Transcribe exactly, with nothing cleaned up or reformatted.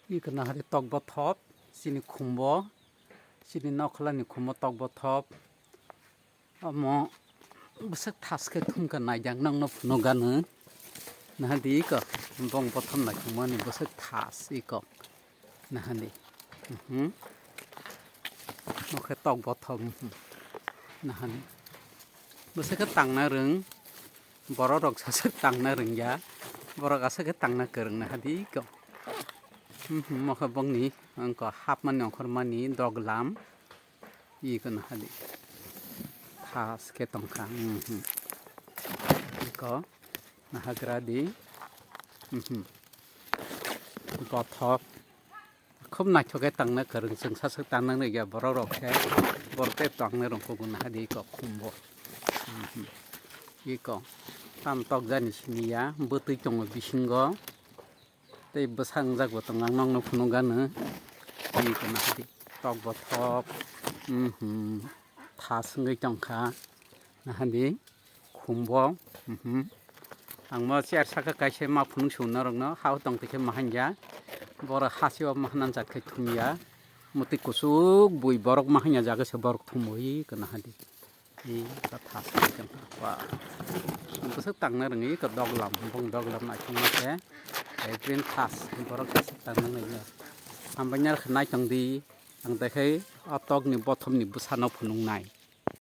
Iko nahari tok bothop, chini khumbo, chini nokhlani khumbo tok bothop. Omo bwswk thas khe thumkha naijak nokno phunukgano. Nahadi iko bong bothop naithokmani bwswk thas iko. Nahadi. Mhm. Nokhe tok bothop. Mhm. Nahadi. Bwswk khe tangna rwng. Borok rok saswk tangna rwngya. Borok aswk khe tangna kwrwng nahadi iko. Mhm. Mokhe bongni wngkha hapmani ongkhormani doglam. Iko nahadi. Thas khe tongkha. Mhm. Iko nahagradi. Mhm. Bothop. Khub naithok khe tangna kwrwng chwng saswk tangna nangya borok rok khe. Borok tei tangna rwngkukgo nahadi iko khumbo. Mhm. Iko tam tokjani siniya bwtwi tongo bisingo. Tei bwsa wngjak bo tongo ang nokno phunukgano. Iko nahadi tok bothop. Mhm. Thas wngwi tongkha. Nahadi khumbo. Mhm. Ang mo chair saka kaisa ma phunuk sung norokno hao tong twi khe mahanja. Borok hasio mahanam jat khe thumya. Motwi kuchuk bui borok mahanya jaga se borok thumwi iko nahadi. Iko thas wngwi tongkha. Wah. Bwswk tangna rwngwi iko doglam, bong doglam naithokma khe. Green thas, borok thas tangna rwngya. Hambai nai khe naitong di, ang tei khe o tokni bothopni bwsano phunuknai.